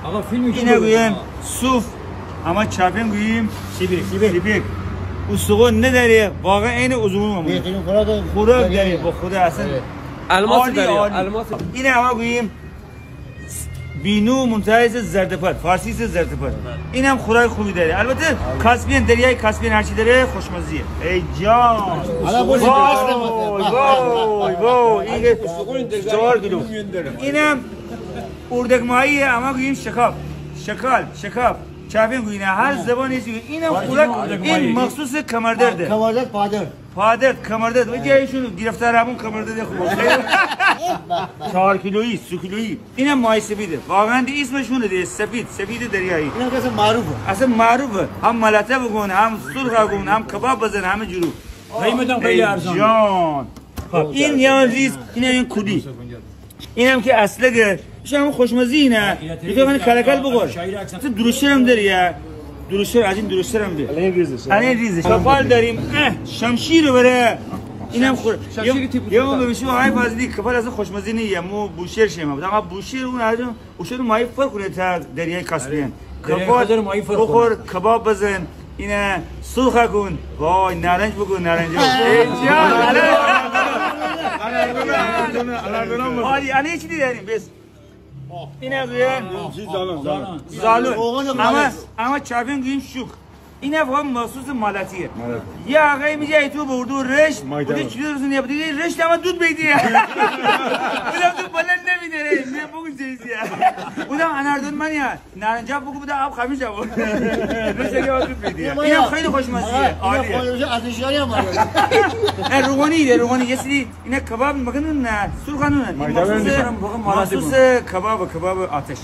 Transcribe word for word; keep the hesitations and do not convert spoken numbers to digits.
آقا، فیلم اینه گویم صوف، اما چپن گویم سیبیک. سیبیک. استخون نداره، واقعاً عین استخون مونه. بهترین خوراک. خوراک داره، به خدا اصلاً. آره. الماس عالی، داره، عالی. الماس. اینه اما گویم بینو، منتهی زردپد، فارسی زردپد. اینم خوراک خوبی داره. البته کاسپین، دریای کاسپین هرچی داره خوشمزه‌یه. ای جان. حالا بس وای، وای، وای. این که چهار کیلو. اینم اردک ماهی، اما گویم شکاف. شکال، شکاف. چپن گوینه، هر زبانی چی. اینم خوراک، این مخصوص کمردرده. کمردرد، پادرد. پادرد، کمردرد. و جایشون گرفتار همون کمردرد خوب. چهار کیلویی، سه کیلویی. اینم ماهی سفیده. واقعاً دی اسمشونه دی، سفید، سفید دریایی. اینم که اصلاً معروفه. اصلاً معروفه. هم ملاطه بکن، هم سرخه کن، هم کباب بزن، همه جورو. قیمتم خیلی ارزان. جان. خب، این یه ریز، این، این کودی. اینم که اصلگه، ایشم خوشمزه‌یه. یه خانه کلکل بخور. درشترم داری یا؟ درشتر، از این درشترم داری. الان ریزش. الان ریزش. کپال داریم. اه، شمشیر بره. اینم خور. شمشیر تیپ. یه اون ببیشی های فضلی، کپال از خوشمزه‌یه. مو بوشهر شیم. اما بوشهر اون هر جا، اوشون ماهی فرق کنه تا دریای کاسپین. آره. دریای کپال خزر ماهی فرق بخور، کنه. کباب بزن. اینه سرخه کن. وای، نارنج بکن، نارنج. ای جان، آره. آره، آره، آره. آره، آره، آره. آره، یعنی چی داریم؟ بس. اینه گویم زالون. زالون. اما، اما چپن گویم شوک. اینه فقط مخصوص مالاتیه. مالاتیه. یه آقایی میگه ای تو به اردو رشت، مایدان. بودی چی درست نیه؟ بودی رشت اما دود بیدیه. بودم تو بلند نمی‌داره، من بگو چیزیه. بودم اناردون من یا. نارنجا بگو بده آب خمیسه بود. رشته که آب تو پیدی. اینم خیلی خوشمزه‌یه. عالیه. اه، روغنی ده، روغنی. یه سری اینه کباب مکنن نه، سرخانون نه. مخصوص، مخصوص کباب، کباب آتش.